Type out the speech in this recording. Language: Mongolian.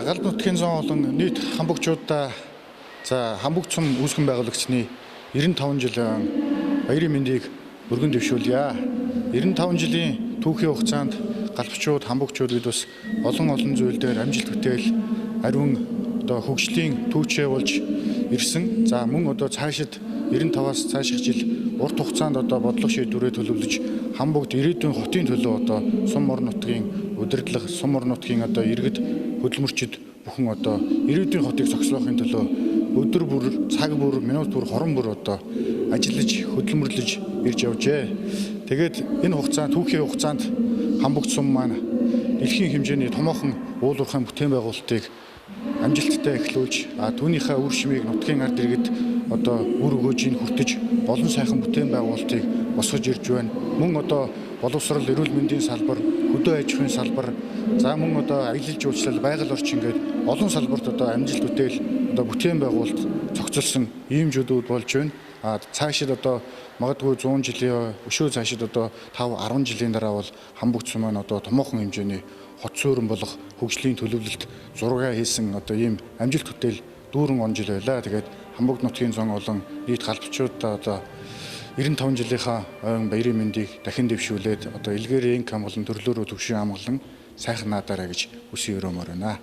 Галб нутгийн зон болон нийт хамбогчуудаа за Хамбогт сум үүсгэн байгуулагчны 95 жилийн баярын мэндийг өргөн дэвшүүлье. 95 жилийн түүхийн хугацаанд галбчууд, хамбогчууд бид бас олон олон зүйл дээр амжилт бүтээл ариун одоо хөгжлийн түүчээ болж ирсэн. За мөн одоо цаашид 95-аас цааших жил урт хугацаанд одоо бодлого шийдвэрээ төлөвлөж Хамбогт ирээдүйн хотын төлөө одоо сум орон нутгийн удирдлага, сум орон нутгийн одоо иргэд хөдөлмөрчид бүхэн одоо ирээдүйн хотыг зогсоохын төлөө өдөр бүр, цаг бүр, минут бүр, хорон бүр одоо ажиллаж, хөдөлмөрлөж ирж явжээ. Тэгээд энэ хугацаанд, түүхийн хугацаанд Хамбогт сум маань дэлхийн хэмжээний томоохон уулуурхайн бүтээн байгуулалтыг амжилттай эхлүүлж, түүнийхээ үр шимийг нутгийн ард иргэд одоо үр өгөөжийг хүртэж олон сайхан бүтээн байгуулалтыг босгож ирж байна. Мөн одоо боловсрол, эрүүл мэндийн салбар, хөдөө аж ахуйн салбар, за мөн одоо аялал жуулчлал, байгаль орчин гээд олон салбарт одоо амжилт бүтээл одоо бүтээн байгуулалт зохицолсон ийм зүйлүүд болж байна. Цаашид одоо магадгүй 100 жилийн өшөө цаашид одоо 5 10 жилийн дараа бол Хамбогт сум маань одоо томоохон хэмжээний хот суурин болох хөгжлийн төлөвлөлт зургаа хийсэн одоо ийм амжилт бүтээл дүүрэн он жил байлаа. Тэгээд Хамбогт нутгийн зон олон нийт галбчуудаа одоо 95 жилийнхаа ойн баярын мэндийг дахин дэвшүүлээд одоо илгээрийн инк хамгаалан төрлөөрөө төвшин амгалан сайхан наадаарай гэж хүсэн өрөөмөр байна.